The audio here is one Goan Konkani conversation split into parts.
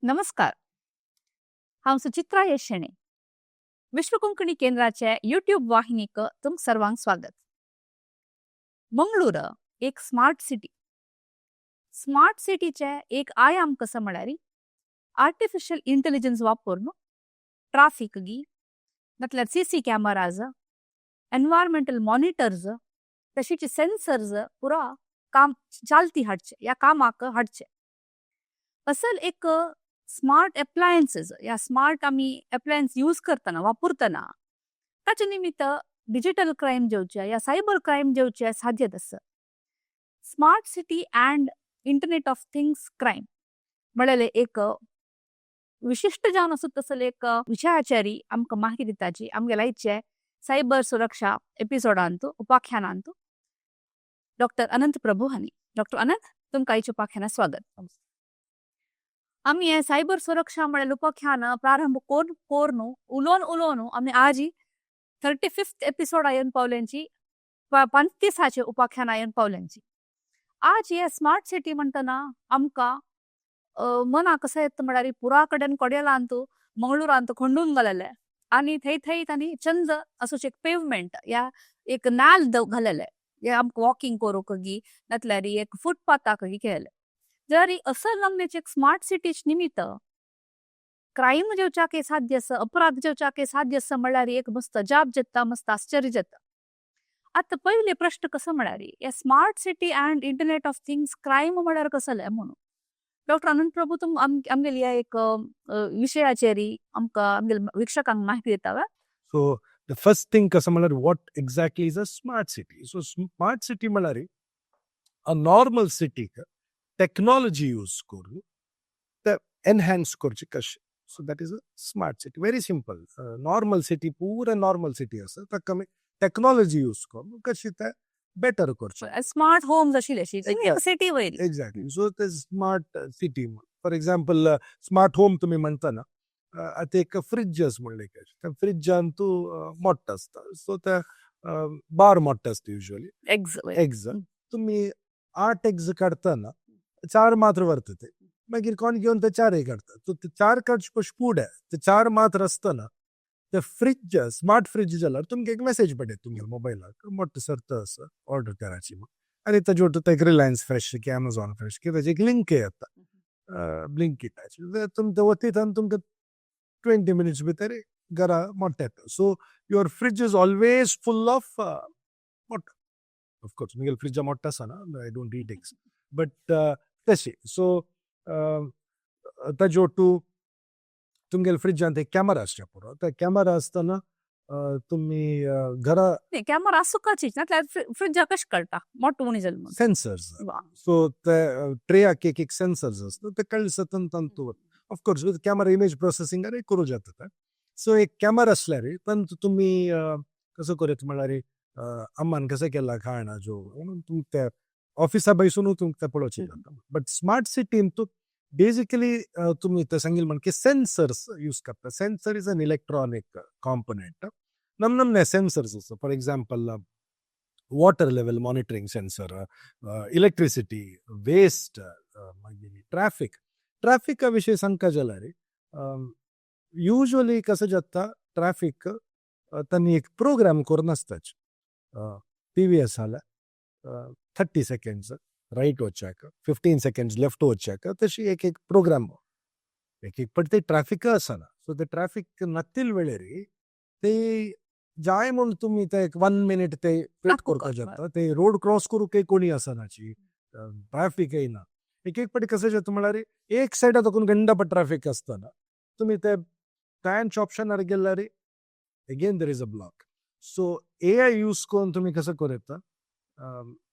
नमस्कार, हांव सुचित्रा यश शेणै. विश्व कोंकणी केंद्राचे यूट्यूब वाहिनीक तुमकां सर्वांक स्वागत. मंगळूर एक स्मार्ट सिटी. स्मार्ट सिटीचे एक आयाम कसो म्हळ्यार आर्टिफिशियल इंटेलिजन्स वापरून ट्राफीक गी नातल्यार सीसी कॅमराज, एनवायरमेंटल मॉनिटर्स, तशीच सेन्सर्स पुरा काम चालती हाडचे या कामाक हाडचे. असल एक स्मार्ट एप्लायन्सेस या स्मार्ट आमी एप्लायन्स यूज करतना, वापरतना ताचे निमित्त डिजिटल क्रायम जेवचे या सायबर क्रायम जेवचे साध्यत आसा. Smart city and internet of things crime म्हळ्यार एक विशिश्ट जावन आसा तसले एक विशयाचेर आमकां माहिती दिताची आमगेले आयचे सायबर सुरक्षा एपिसोडांत उपाख्यानांत डॉक्टर अनंत प्रभू हांणी. डॉक्टर अनंत, तुमकां आयच्या उपाख्यानात स्वागत. आमी हे सायबर सुरक्षा म्हळ्यार उपाख्यान प्रारंभ कोर कोर्नु उलोवन उलोवन आमी आजी 35th episode येवन पावल्यांची, 35चे उपाख्यान येवन पावल्यांची. आज हे स्मार्ट सिटी म्हणटना आमकां मना कसं येता म्हळ्यार पुरा कडेन कोडेलांत, मंगळुरांत खंडून घालेले आनी थंय थंय तांणी चंद असो एक पेवमेंट या एक नाल घालेले, हे आमकां वॉकिंग करूंक गी नातल्यार एक फुटपाथाक गी केले. जर असल आमचे एक स्मार्ट सिटीच निमित्त क्रायम जेवच्याक साध्य आसा, अपराध जेवच्याक साध्य आसा म्हळ्यार एक मस्त अजाप जाता, मस्त आश्चर्य जाता. आतां पयले प्रश्न कसो म्हळ्यार हे smart city and internet of things crime म्हळ्यार कसलें म्हणून. डॉक्टर अनंत प्रभू, तुम आमगेली ह्या एक विशयाचेर आमकां, आमगेले वीक्षकांक माहिती दिता वा? So the first thing कसं म्हळ्यार, what exactly is a smart city? So smart city म्हळ्यार अ नॉर्मल सिटीक टेक्नॉलॉजी यूज करून ते एनहॅन्स करचे कशें. So that is a smart city. Very simple. Normal city, पुरा नॉर्मल सिटी आसा, ताका आमी टेक्नॉलॉजी यूज करून कशी ते बेटर करचे. स्मार्ट होम्स आशिल्ली अशी सिटी वयली. एक्झॅक्टली. सो ते smart city, for example, smart home तुमी म्हणताना, आतां एक फ्रिज आसा म्हणलें त्या फ्रिजान तूं मोठो आसता, सो त्या बार मोठो आसता युजली. एग्ज. एग्ज तुमी आठ एग्ज काडटना चार मात्र व्हरता ते, मागीर कोण घेवन ते चारय काडटा. सो ते चार काडचे पयशे फुडें ते चार मात्र आसतना ते फ्रिज स्मार्ट फ्रिज जाल्यार तुमकां एक मेसेज पडटा तुमगे मोबायलाक, मोठो सर्त आसा, ऑर्डर कराची म्हूण. आनी ताजे वटून एक रिलायन्स फ्रेश की अमेझॉन फ्रेश की ताजी एक लिंक येता, ब्लिंकिटाची. तुमी ते वतीत आनी तुमकां 20 मिनिट्स भितर घरा मोठे येता. So your fridge is always full of मोठो. ऑफकोर्स म्हगेले फ्रिजा मोठो आसना, I don't eat eggs, but तशें. सो ताजे वटू तुमगेले फ्रिजांत एक कॅमेरा आसचे पुरो. ते कॅमेरा आसतना तुमी घरा कॅमेरा आसुकाची, नातल्यार फ्रिजा कशें कळटा मोठो उणी जालें म्हणून? सेन्सर्स. सो ते ट्रेयाक एक एक सेन्सर्स आसता, ते कळ्ळे सतन तांतू of course with camera image processing करूं जाता ते. सो एक कॅमेरा आसल्यार तांतू तुमी कसो करूं म्हळ्यार अम्मान कसं केला खाणा जो म्हणून तुमकां ते ऑफिसा बैसून तुमकां ते पळोवचें जाता. बट स्मार्ट सिटीन तूं बेजिकली तुमी ते सांगिल्लें म्हण की सेन्सर्स यूज करता. Sensor is an electronic component. नम नमने सेन्सर्स आसा, for example, water level monitoring sensor, electricity, waste, मागीर ट्रॅफिक. ट्रॅफिका विशयी सांगता जाल्यार युजली कसं जाता, ट्रॅफिक तांणी एक प्रोग्राम करून आसताच. पीव्हीएस जाल्यार 30 सेकंड्स रायट वच्याक, 15 सेकंड्स लेफ्ट वच्याक, तशी एक एक प्रोग्राम. एक एक पण ते ट्रॅफिक आसना. सो ते ट्रॅफिक नतील वेळेर ते जाय म्हूण तुमी ते एक वन मिनीट ते वेट करपाक जाता. ते रोड क्रॉस करूंक कोणी आसनाची, ट्रॅफिकय ना. एक एक पाटी कसं जाता म्हळ्यार एक सायडा तकून गंडाप ट्रॅफिक आसतना तुमी ते तांच्या ऑप्शनार गेल्यार again there is a block. So AI use करून तुमी कसं करूं येता,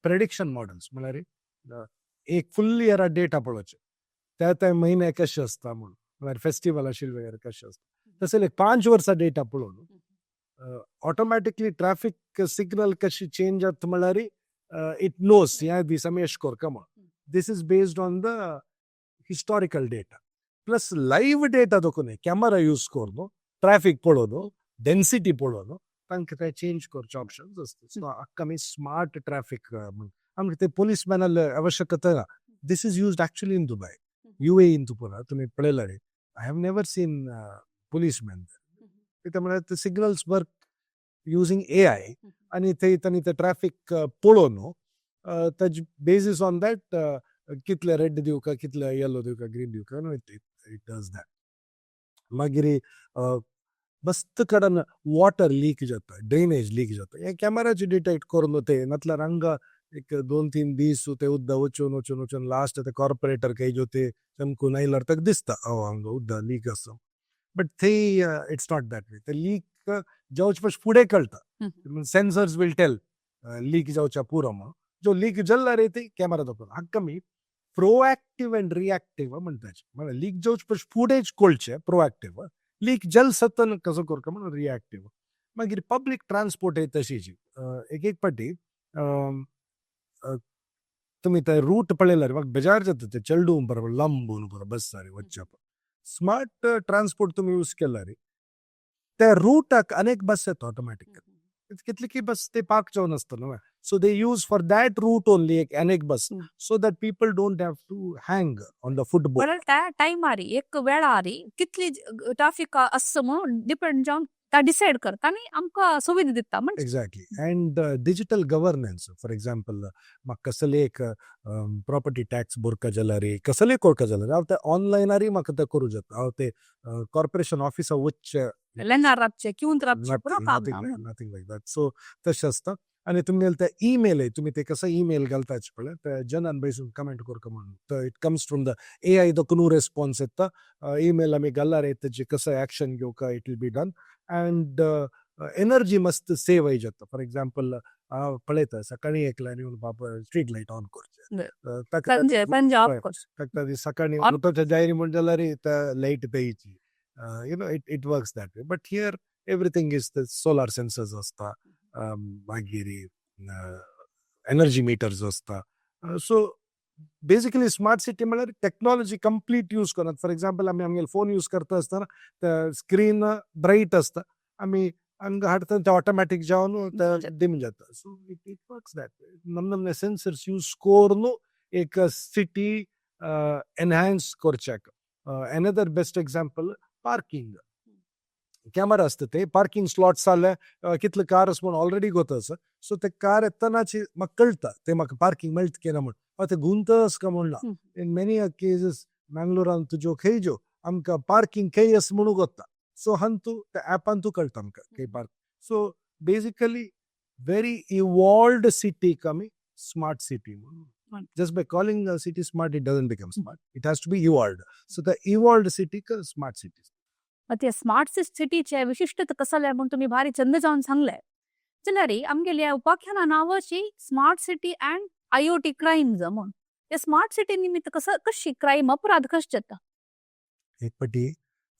प्रेडिक्शन मॉडल्स, म्हळ्यार एक फुल इयरा डेटा पळोवचे, त्या त्या म्हयन्याक कशें आसता म्हूण, म्हळ्यार फेस्टिवल आशिल्ले वगैरे कशें आसता. तशें एक 5 वर्सां डेटा पळोवन ऑटोमॅटिकली ट्रॅफिक सिग्नल कशी चेंज जाता, म्हळ्यार it knows ह्या दीस आमी अशें करता म्हूण. This is based on the historical data plus live data दोखून कॅमेरा यूज करून ट्रॅफिक पळोवन, डेन्सिटी पळोवन तांकां ते चेंज करचे ऑप्शन्स आसता. सो हाका आमी स्मार्ट ट्रॅफिक, आमकां ते पोलीसमॅनाले आवश्यकता ना. This is used actually in Dubai. यूएईन पळय तुमी पळयला रे, I have never seen policeman. कित्याक म्हळ्यार ते सिग्नल्स वर्क युजींग एआय आनी ते तांणी ते ट्रॅफिक पळोवन ताजे बेजीस ऑन that कितले रेड दिवका, कितले येलो दिवका, ग्रीन दिवका, न्हू, it does that. मागीर मस्त कडेन वॉटर लीक जाता, ड्रेनेज लीक जाता, हे कॅमेराचे डिटेक्ट करून ते, नातल्यार हांगा एक 2-3 दीस ते उदक वचून वचून वचून लास्ट ते कॉर्पोरेटर खंय जो ते चमकून आयल्यार ताका दिसता, oh, हांगा उदक लीक आसा. बट थंय it's not that way. ते लीक जावचे पयलीं फुडें कळटा. सेन्सर्स will tell leak जावच्या पुरो म्हणून. जो लीक जाल्ला रे ते कॅमेरा दाखयता. हाका आमी प्रोएक्टीव अँड रिएक्टीव म्हणटाचे. म्हळ्यार लीक जावचे पयलीं फुडेंच कळचें प्रोएक्टीव, लीक जल सतन कसो करता म्हणून रिएक्टीव. मागीर पब्लीक ट्रान्सपोर्ट तशीच. एक एक पाटी तुमी ते रूट पळयल्यार म्हाका बेजार जाता. ते चेडूं बरोबर लांबून बरो बसार वचप. स्मार्ट ट्रान्सपोर्ट तुमी यूज केल्यार त्या रुटाक अनेक बस येता ऑटोमॅटीक. कितली की बस ते पार्क जावन आसता न्हू, so they use for that route only एक अनेक बस, so that people don't have to hang on the footboard. बरं, त्या टायमारी एक वेळारी कितली ट्राफिक आसता म्हणून डिपेंड जावन ता डिसायड करता आनी आमकां सुविधा दिता म्हणजे. Exactly. And digital governance, for example, म्हाका कसले एक प्रॉपर्टी टॅक्स भरका जाल्यार, कसले करका जाल्यार हांव ते ऑनलायनारूय म्हाका ते करूं जाता. हांव ते कॉर्पोरेशन ऑफिसा वचचे लेनार राबचे, क्यूंत राबचे पुरो काम ना. Nothing like that. सो तशें आसता. आनी तुमगेले ते ईमेल, तुमी ते कसो ईमेल घालताच पळय, ते जनान बैसून कमेंट करका म्हणून, it comes from the AI. दोकून रेस्पॉन्स येता. ईमेल आमी घालणार तेजे कसो एक्शन घेवका, it will be done. And energy मस्त सेव जाता. फॉर एक्झाम्पल, हांव पळयता सकाळी एकल्यान येवन बाबा स्ट्रीट लायट ऑन करचे. ताका संजे पंजे ऑफ कर. ताका सकाळी उठोवच्या जायरी म्हण जाल्यार light पेयची. You know it it works that way. But here everything is the solar sensors आसता, मागीर एनर्जी मिटर्स आसता. सो बेसिकली स्मार्ट सिटी म्हळ्यार टॅक्नॉलॉजी कंप्लीट यूज करतात. फॉर एक्झाम्पल, आमी आमगेले फोन यूज करता आसतना ते स्क्रीन ब्रायट आसता, आमी हांगा हाडटा ते ऑटोमॅटीक जावन ते डिम जाता. So it works that way. नम नमने सेन्सर्स यूज करून एक सिटी एनहान्स करच्याक. Another best example, parking camera आसता. ते पार्किंग स्लॉट्स जाले कितले कार आसा म्हूण ऑलरेडी गोत आसा. सो ते कार येतनाची म्हाका कळटा ते म्हाका पार्किंग मेळटा की ना म्हूण, ते गुंत आसा काय म्हूण ना. इन मेनी केसीस मँगलोरान तुज्यो खंय ज्यो आमकां पार्किंग खंय आसा म्हणून गोत्ता. सो हांतू त्या ऍपान तूं कळटा आमकां खंय park. So basically very evolved सिटीक आमी स्मार्ट सिटी म्हणून. Just by calling a city smart, it doesn't become smart. It has to be evolved. So the evolved city smart city. ते स्मार्ट सिटीचे विशिश्ट कसले म्हूण तुमी भारी चंद जावन सांगले. जाल्यार आमगेल्या उपाख्याना नांवाची smart city and IoT crimes म्हूण, ते स्मार्ट सिटी निमित्त कसं कशी क्रायम, अपराध कशे जाता? एक पाटी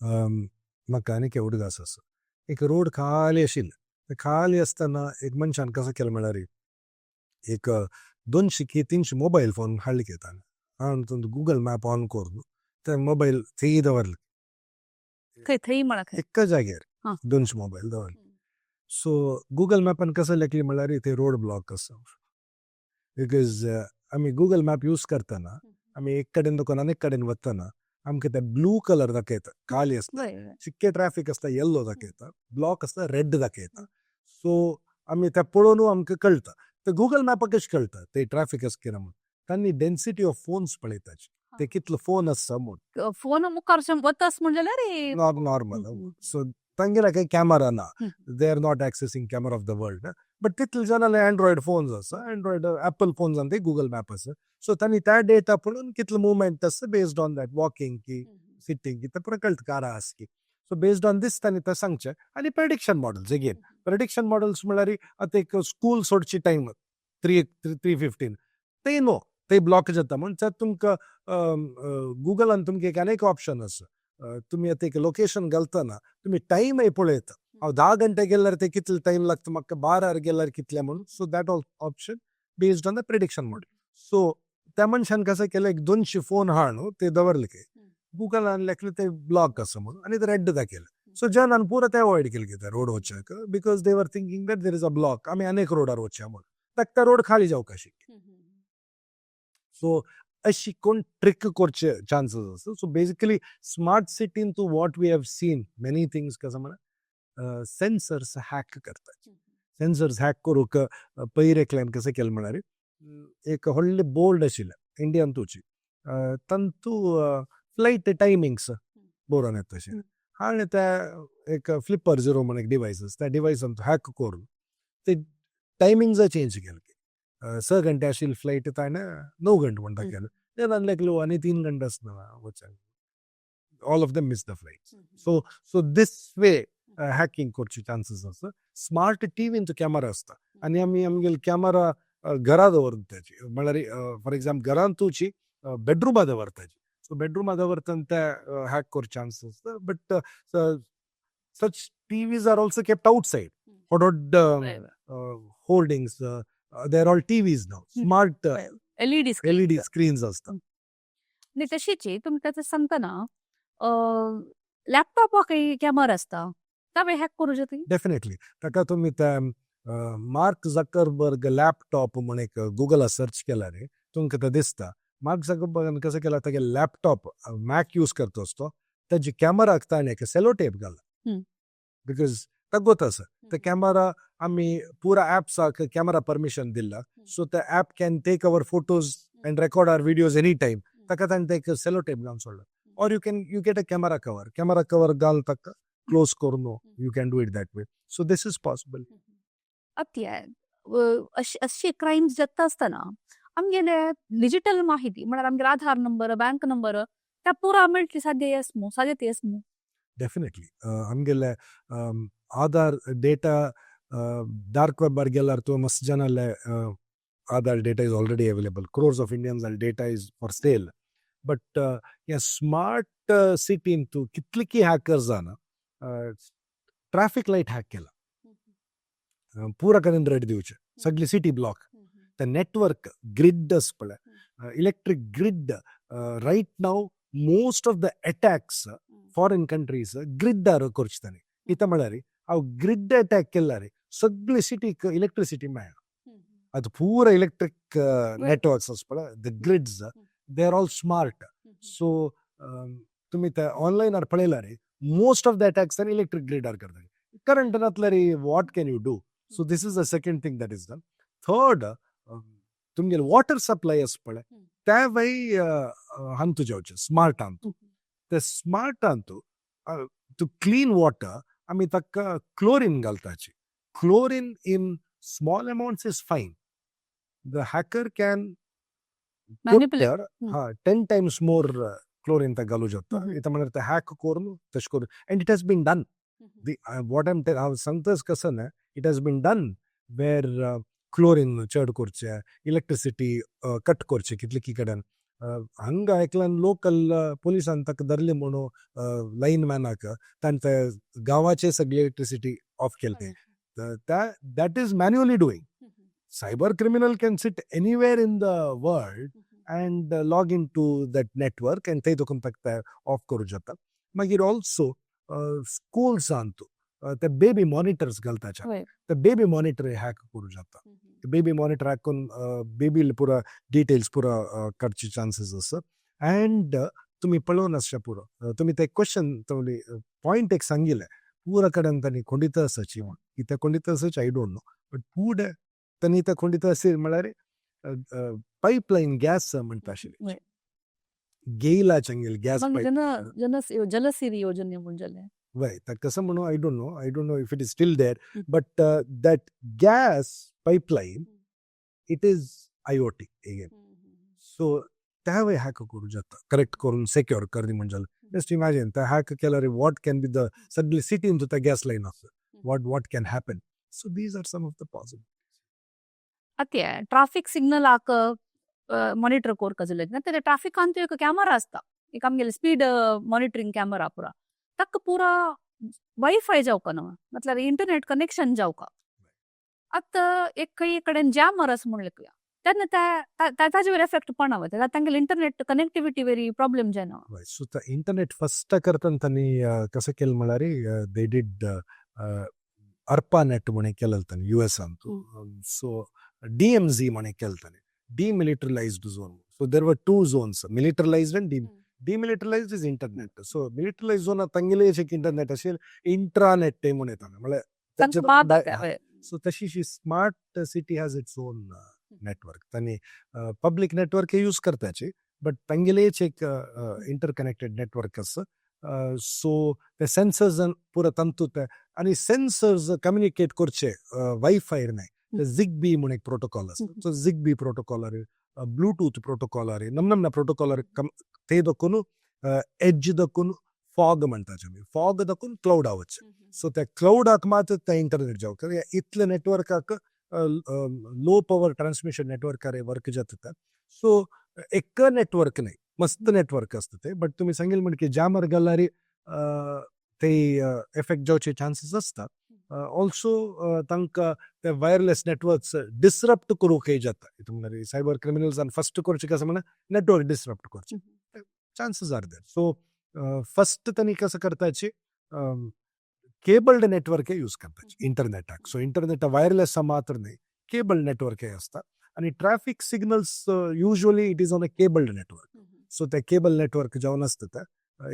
म्हाका आनीक उडगास आसा. एक रोड खाली आशिल्ले. खाली आसतना एक मनशान कसो केलें म्हळ्यार एक 200 की 300 मोबायल फोन हाडले ताणें हांव गुगल मॅप ऑन करून ते मोबायल थंय दवरले. खंय थंय म्हणा खंय? एका जाग्यार 200 मोबायल दवरले. सो गुगल मॅपान कसं लेखले म्हळ्यार ते रोड ब्लॉक आसा, because आमी गुगल मॅप यूज करतना आमी एक कडेन दुकान आनी एक कडेन वतना आमकां ते ब्लू कलर दाखयता खाली आसता. बरें चिक्के ट्रॅफिक आसता येल्लो दाखयता, ब्लॉक आसता रेड दाखयता. सो आमी ते पळोवन आमकां कळटा. ते गुगल मॅपाक कशें कळटा ते ट्रॅफिक आसा कितें म्हूण? तांणी डेन्सिटी ऑफ फोन्स पळयताची, ते कितले फोन आसता म्हूण. फोन मुखार वतास म्हण जाल्यार नॉर्मल. सो तांगेले काही कॅमेरा ना. They are not accessing camera of the world, but तितले जाणांले अँड्रॉयड फोन्स आसा, अँड्रॉयड एप्पल फोन्स आनी ते गुगल मॅप आसा. सो तांणी त्या डेटा पळोवन कितले मुवमेंट आसा, बेस्ड ऑन that walking की सिटींग की, ते पुरो कळटा कारां आसा की. सो बेस्ड ऑन दीस तांणी तें सांगचें. आनी prediction models, again prediction models म्हळ्यार आतां एक स्कूल सोडची टायम 3, 3:15, ते नो ते ब्लॉक जाता म्हूण तुमकां गुगलान तुमकां एक आनीक ऑप्शन आसा. तुमी आतां एक लोकेशन घालतना तुमी टायमय पळयता, हांव 10 घंटे गेल्यार ते कितले टायम लागता म्हाका, 12 गेल्यार कितले म्हणून. So that all option based on the prediction model. So त्या मनशान कसं केलें, एक 200 फोन हाडून ते दवरले की गुगलान लेखले ते ब्लॉक आसा म्हणून आनी ते रेड दाखयले. सो जनान पुरो ते अवॉयड केले कितें road वचच्याक, because they were thinking that there is a block, आमी आनीक रोडार वचया म्हणून. ताका रोड खाली जावंक आशिल्ली. सो अशी कोण ट्रिक करचे चान्सीस आसा. सो बेसिकली स्मार्ट सिटीन तूं what we have seen many things, कसं म्हणा, सेन्सर्स हॅक करतात. सेन्सर्स हॅक करूंक पयर एकल्यान कसं केलें म्हळ्यार, एक व्हडलें बोर्ड आशिल्लें इंडियांतूच, तांतू फ्लायट टायमिंग्स बरोवन येता तशें. आनी ते एक फ्लिपर झिरो म्हण एक डिवायस आसा, त्या डिवायसान हॅक करून ते टायमिंग्स चेंज केले. 6 घंटे आशिल्ली फ्लायट ताणें 9 घंटे म्हणटा केलें. ते आनी 3 घंटे आसना वचूंक. All of them miss the flight. So this way hacking करचे चान्सीस आसा. स्मार्ट टीव्हीन कॅमेरा आसता आनी आमी आमगेले कॅमेरा घरा दवरताची, म्हळ्यार फॉर एक्झाम्पल घरांतूची बेडरुमा दवरताची. सो बेडरुमा दवरतना ते हॅक करचे चान्सीस आसता, but such TVs are also kept outside. व्हड व्हड hoardings, they are all TVs now, smart LED. LED screens आसता. आनी तशीच तुमी ताचें सांगतना लॅपटॉपाक काही कॅमेरा आसता, तावे हॅक करूं शकता? डेफिनेटली. ताका तुमी ते मार्क झकरबर्ग लॅपटॉप म्हण एक गुगला सर्च केला रे, तुमकां ते दिसता. मार्क झकरबर्गान कसं केला, तागे लॅपटॉप मॅक यूज करतो तो, ताजी कॅमेराक ताणें एक सेलो टेप घाला, because ताका गोत आसा ते कॅमेरा आमी पुरा ऍप्साक कॅमेरा परमिशन दिला, सो ते app can take our photos and record our videos any time. ताका ताणें एक सेलो टेप घालून सोडला, or you can you get a camera cover. Camera cover घाल, ताका क्लोज करून you can do it that way. So this is possible. आत्या अशी क्रायम्स जाता आसतना आमगेले डिजिटल माहिती, म्हळ्यार आमगेले आधार नंबर, बँक नंबर, त्या पुरा मेळटली साध्य येस मू, साध्यते येस मू? डेफिनेटली. आमगेले आधार डेटा डार्क वेबार गेल्यार तूं मस्त जनाले Aadhaar data is already available. Crores of Indians data is for sale. But ह्या स्मार्ट सिटीन तूं कितली हॅकर्स जाणा, ट्रॅफिक लायट हॅक केला, पुरा कडेन रेड दिवचे, सगळी city block. The network grid आसा पळय, electric grid, right now most of the attacks foreign countries ग्रिड्डार करचे तांणी. कितें म्हळ्यार हांव ग्रिड अटॅक केल्यार सगळे सिटीक इलेक्ट्रिसिटी मेळना. आतां पुरा इलेक्ट्रीक नेटवर्क्स आसा पळय, the grids, they are all smart. So तुमी ते ऑनलायनार पळयल्यार most of the attacks are electric grinder करता. करंट नासल्यार what can you do? So this is the second thing that is done. Third, तुमगेले वॉटर सप्लाय आसा पळय, त्या वय हांतू जावचें स्मार्ट हांतू. ते स्मार्ट हांतू टू क्लीन वॉटर आमी ताका chlorine घालताची. Chlorine in small amounts is fine. The hacker can manipulate. हा, 10 टायम्स मोर क्लोरीन ताका घालूं शकता. इथं म्हळ्यार ते हॅक करून तशें करून, and it has been done. The what am हांव सांगताच कसं न्हय, it has been done where chlorine चड करचें, इलेक्ट्रिसिटी कट करचें कितले कडेन. हांगा एकल्यान लोकल पोलिसान ताका धरले म्हणून लायन मॅनाक, ताणें ते गांवाचे सगळी इलेक्ट्रिसिटी ऑफ केले. त्या that is manually doing. Cyber criminal can sit anywhere in the world and log into that network and ते तुका ताका ऑफ करूं शकता. मागीर ऑल्सो स्कुल्सान तूं ते बेबी मॉनिटर्स घालताचे, ते बेबी मॉनिटर हॅक करूं शकता. बेबी मॉनिटर हॅक करून बेबी पुरा डिटेल्स पुरा काडचे चान्सीस आसा. अँड तुमी पळोवन आसचे पुरो, तुमी ते क्वेश्चन पॉयंट एक सांगिल्लें, पुरा कडेन तांणी खोंडीत आसाची म्हूण. कित्याक खोंडीत आसाची I don't know, but फुडें तांणी ते खोंडीत आसी म्हळ्यार पायपलायन गॅस म्हणटा आशिल्ली, गेलाचे गॅस. मग जन जन जलसिरी योजने म्हणजे Right. That कसं म्हणू I don't know. I don't know if it is still there. But that gas pipeline, it is IoT again. So त्या हॅक करू शकता, करेक्ट करून सेक्युअर करणी म्हणजे. जस्ट इमॅजिन, त्या हॅक केल्यार what can be the सगळी सिटीन त्या गॅस लायन आसा, what can happen. So these are some of the possible. ಅತ್ತೆ ಟ್ರಾಫಿಕ್ ಸಿಗ್ನಲ್ ಹಾಕ ಮಾನಿಟರ್ ಕೋರ್ಕಜಿಲ್ಲ. ಮತ್ತೆ ಟ್ರಾಫಿಕ್ ಅಂತ एक ಕ್ಯಾಮರಾ असता, एक आमगेले स्पीड मॉनिटरिंग कॅमेरा पुरा, ताका पुरा वायफाय जावका ना, मतलब इंटरनेट कनेक्शन जावका. आतां एक खंय कडेन जॅमर आसा म्हणलें तेन्ना त्या ताजेर एफेक्ट पडना वता, तांगेले इंटरनेट कनेक्टिविटी वेरी प्रॉब्लेम जायना? सो इंटरनेट फर्स्ट करताना तांणी कसं केलं म्हळ्यार, they did अर्पा नेट म्हण केलें तांणी युएसांत. सो डीएमझी म्हण केलें तांणी, डिमिलिटरायज्ड zone. So there were two zones, militarized and demilitarized is internet. So militarized zone तांगेले एक इंटरनेट अशें इंट्रानेट म्हणून येता, म्हळ्यार तांकां मात, हय. सो तशी smart city has its own network. तांणी पब्लीक नेटवर्क यूज करताची, बट तांगेलेच एक इंटरकनेक्टेड नेटवर्क आसा. सो ते सेन्सर्स पुरा तंतू आनी सेन्सर्स कम्युनिकेट करचे वायफाय न्हय, झिगबी म्हूण एक प्रोटोकॉल आसा. So Zigbee protocol, Bluetooth protocol, नम नमना प्रोटोकॉल ते दखून एज दखून फॉग म्हणटाचे आमी, फॉग दखून क्लाउडा वचचे. सो त्या क्लाउडाक मात ते इंटरनेट जावं, कित्याक इतले नेटवर्काक लो पवर ट्रान्समिशन नेटवर्कार वर्क जाता. सो एक नेटवर्क न्हय, मस्त नेटवर्क आसता ते. बट तुमी सांगिल्लें म्हण की जामर गेल्यार ते एफेक्ट जावचे चान्सीस आसता. ऑल्सो तांकां ते वायरलेस नेटवर्क्स डिसरप्ट करूंकय जाता. म्हणल्यार सायबर क्रिमिनल्सान फस्ट करचें कसं म्हणल्यार नेटवर्क डिसरप्ट करचें chances are there. So first तांणी कसं करताची, केबल्ड नेटवर्क यूज करताची इंटरनेटाक. सो इंटरनेट वायरलेस मात्र न्हय, केबल नेटवर्क आसता आनी traffic signals usually it is on a cabled network. So ते केबल नेटवर्क जावन आसता ते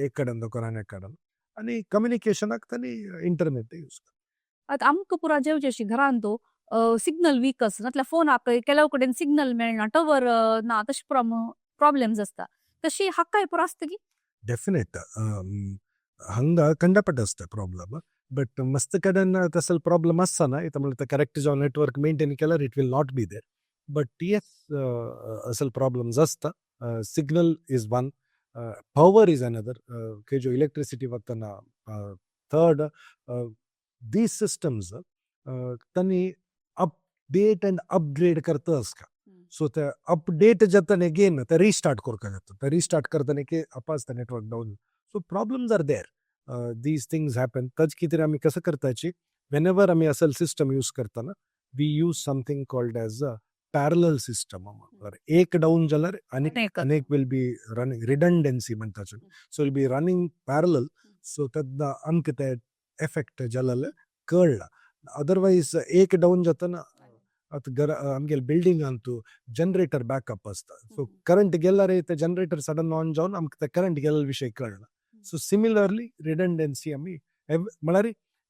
एक कडेन दखून आनी एक कडेन आनी कम्युनिकेशनाक तांणी इंटरनेट यूज करता. आतां आमकां पुरा जेवचे अशी घरान तो सिग्नल वीक आसता, नातल्यार फोनाक केल्याव कडेन सिग्नल मेळना, टवर ना, तशें पुरा प्रॉब्लेम्स आसता. तशी हाकाय पुरो आसता की? डेफिनेट, हांगा कंडापट आसता प्रॉब्लम, बट मस्त कडेन तसो प्रॉब्लम आसना. इथं म्हणल्यार करेक्ट जावन नेटवर्क मेंटेन केल्यार it will not be there. But yes, असल प्रॉब्लम्स आसता. Signal is one, power is another, खंय ज्यो इलेक्ट्रिसिटी वतना थर्ड. दीज सिस्टम्स तांणी अपडेट अँड अपग्रेड करता आसता. सो ते अपडेट जातना अगेन ते रिस्टार्ट करपाक जाता. ते रिस्टार्ट करतना की आपास ते network down. So problems are there, these things happen. तज कितें आमी कसं करताची, वेनेवर आमी असल सिस्टम यूज करतना we use something called as a parallel system. एक डावन जाल्यार आनी अनेक will be running, redundancy म्हणटाचे. So will be running parallel, so तेन्ना आमकां ते एफेक्ट जालेले कळना. अदरवायज एक डावन जातना आतां घर आमगेले बिल्डिंगान तूं जनरेटर बॅकअप आसता. सो करंट गेल्यार ते जनरेटर सडन ऑन जावन आमकां ते करंट गेल्ले विशय कळना. सो सिमिलरली रिडंडन्सी आमी, म्हळ्यार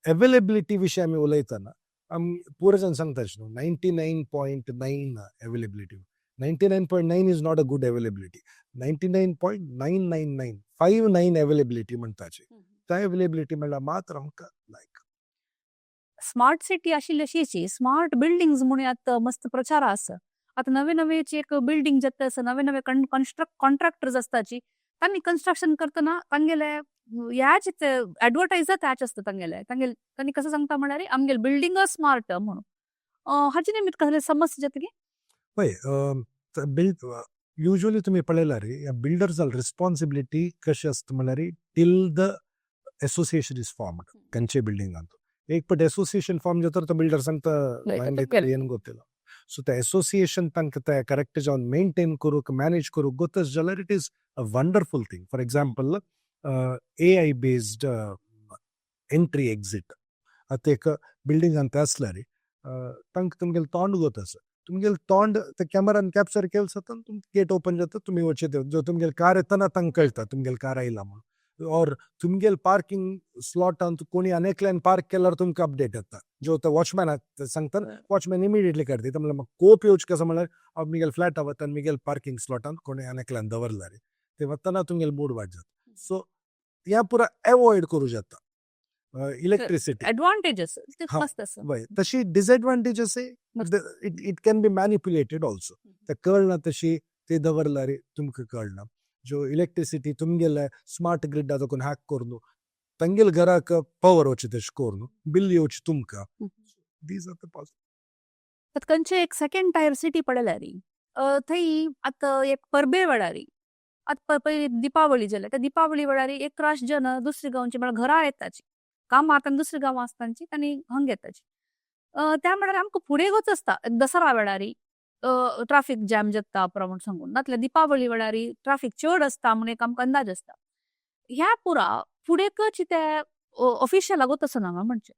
एवेलेबिलिटी विशय आमी उलयतना आमी पुरो जाण सांगता न्हू, 99.9 availability. 99.9 is not a good availability. 99.999 5 9 availability म्हणटाची, त्या एवेलेबिलिटी म्हणल्यार मात्र आमकां लायक. स्मार्ट सिटी आशिल्ली अशीची स्मार्ट बिल्डिंग्स म्हणून आतां मस्त प्रचार आसा. आतां नवे नवेची एक बिल्डिंग जाता आसा, नवे नवे कन्स्ट्रक्ट कॉन्ट्रॅक्टर्स आसताची, तांणी कन्स्ट्रक्शन करतना तांगेले ह्याच ऍडवर्टायज त्याच आसता तांगेले. तांगेले तांणी कसं सांगता म्हणल्यार आमगेले बिल्डिंग स्मार्ट म्हणून. हाचे निमित्त कसले समस्या जाता की? पळय, बिल्ड युजली तुमी पळयल्यार ह्या बिल्डर्साल रिस्पॉन्सिबिलिटी कशी आसता म्हणल्यार till the association is formed. खंयचे बिल्डिंगांत एक पट असोसिएशन फॉर्म जाता, तो बिल्डर सांगता ಏನು ಗೊತ್ತಿಲ್ಲ. ಸೊ ते असोसिएशन तांकां ते करेक्ट जावन मेंटेन करूंक, मॅनेज करूंक गोतच जाल्यार it is a wonderful thing. For example, AI based entry exit. आतां एक बिल्डिंगान ते आसल्यार तांकां तुमगेलें तोंड गोत आसा. तुमगेलें तोंड ते कॅमेरान कॅप्चर केलें जाता, गेट ओपन जाता, तुमी वचचे. जो तुमगेलें कार येतना तांकां कळटा तुमगेलें कार आयला म्हणून. ऑर तुमगेले पार्किंग स्लॉटान कोणी आनी पार्क केल्यार तुमकां अपडेट येता. जो ते वॉचमॅनाक सांगता, वॉचमॅन इमिडिएटली काडटा. म्हणल्यार म्हाका कोप येवचें कसो म्हणल्यार हांव म्हगेले फ्लॅटा वता आनी म्हगेले पार्किंग स्लॉटान कोणी आनी दवरला रे, ते वतना तुमगेले मूड वायट जाता. सो हें पुरा एवॉयड करूं जाता इलेक्ट्रिसिटी. ऍडव्हान्टेजेस ते मस्त आसा. वय, तशी disadvantages, it can be manipulated also. ते कळना तशी ते दवरल्यार तुमकां कळना. जो इलेक्ट्रिसिटी तुमगेले स्मार्ट ग्रिड कोण हॅक करून तांगेले घराक पवर वचचे तशें करून बिल येवचें तुमकां. These are the आतां खंयचे एक सेकंड टायर सिटी पळयल्यार थंय आतां एक परबे वेळार, आतां पयली दिपावली जाल्या, त्या दिपावली वेळार एक राश जन दुसरे गांवची म्हळ्यार घरा येताची, कामाक आनी दुसऱ्या गांवां आसतांची आनी हंग येताची. त्या म्हळ्यार आमकां फुडें वच आसता. दसरा वेळार ट्राफीक जॅम जाता म्हूण सांगून, नातल्यार दिपावली वेळार ट्राफीक चड आसता म्हूण एक आमकां अंदाज आसता. ह्या पुरा फुडेकच ते ऑफिशियल लागत आसना म्हणचे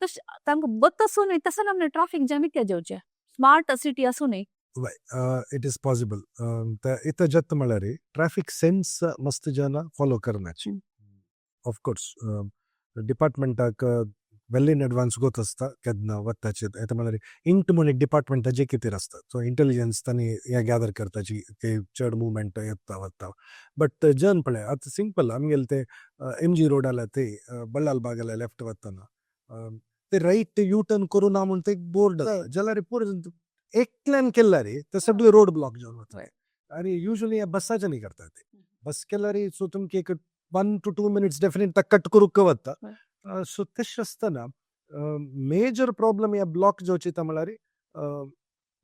तशें तांकां बत आसूनय तसो ना ट्राफीक जॅम इतकें जेवचें. स्मार्ट सिटी आसूनय It is possible. इथं जत म्हळ्यार ट्रॅफिक सेन्स मस्त जन फॉलो करण्याची. ऑफकोर्स, डिपार्टमेंटाक वेल इन एडवान्स गोत आसता केन्ना वताचे. येता म्हळ्यार इंट म्हूण एक डिपार्टमेंटाचे कितें आसता, सो इंटेलिजन्स तांणी हें गॅदर करताची ते चड मुवमेंट येता वता. बट जन पळय, आतां सिंपल, आमगेले ते एमजी रोड आला, ते बल्लाल बागाला लेफ्ट वतना ते राईट यू टर्न करू ना म्हूण ते बोर्ड आसा, जाल्यार पुरो एकल्यान केल्यार ते सगळे रोड ब्लॉक जावन वता. आनी युजली हे बसाच्यानी करतात ते. बस केल्यार, सो तुमकां एक 1 to 2 minutes definite cut करूंक वता. सो तशें आसतना मेजर प्रॉब्लम ह्या ब्लॉक जावची म्हळ्यार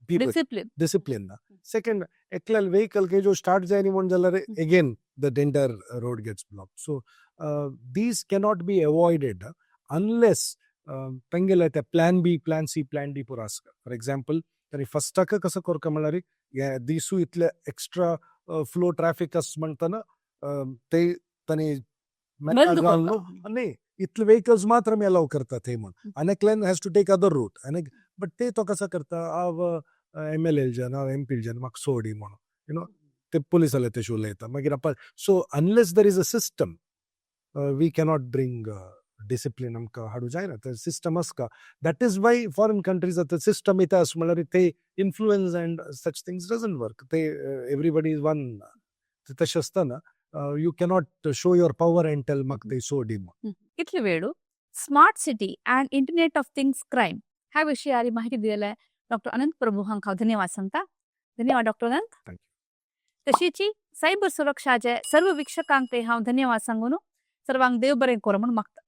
people discipline. Discipline ना. सेकंड, एकल्यान व्हेकल के जो स्टार्ट जायनी म्हूण जाल्यार again the entire road gets block. So these cannot be avoided unless तेंगेले ते plan B, plan C, plan D पुरो आसता. फॉर एक्झाम्पल, तरी फस्टाक कसो करता म्हळ्यार हे दिसू इतले एक्स्ट्रा फ्लो ट्रॅफिक आस म्हणटना ते तांणी बंद करता. न्ही, इतले व्हेकल्स मात्र आमी अलाव करता ते म्हूण आनी एकल्यान has to take other route. आनी बट ते तो कसो करता, हांव एमएलए जन, हांव एमपी जन, म्हाका सोडी म्हणून you know ते पुलीस जाल्यार तशें उलयता मागीर आपण. So unless there is a system, we cannot bring discipline. आमकां हाडूं जायना तर सिस्टम आसका. That is why foreign countries आतां सिस्टम येता आस म्हणल्यार ते influence and such things doesn't work. ते एवरीबडी is one. तशें आसतना you cannot show your power and tell म्हाका ते सोडी म्हूण. इतले वेळ smart city and internet of things crime ह्या विशयारी माहिती दिलेल्या डॉक्टर अनंत प्रभू हांकां हांव धन्यवाद सांगता. धन्यवाद, डॉक्टर अनंत. Thank. तशीची सायबर सुरक्षाचे सर्व वीक्षकांक हांव धन्यवाद सांगून सर्वांक देव बरें करूं म्हूण मागता.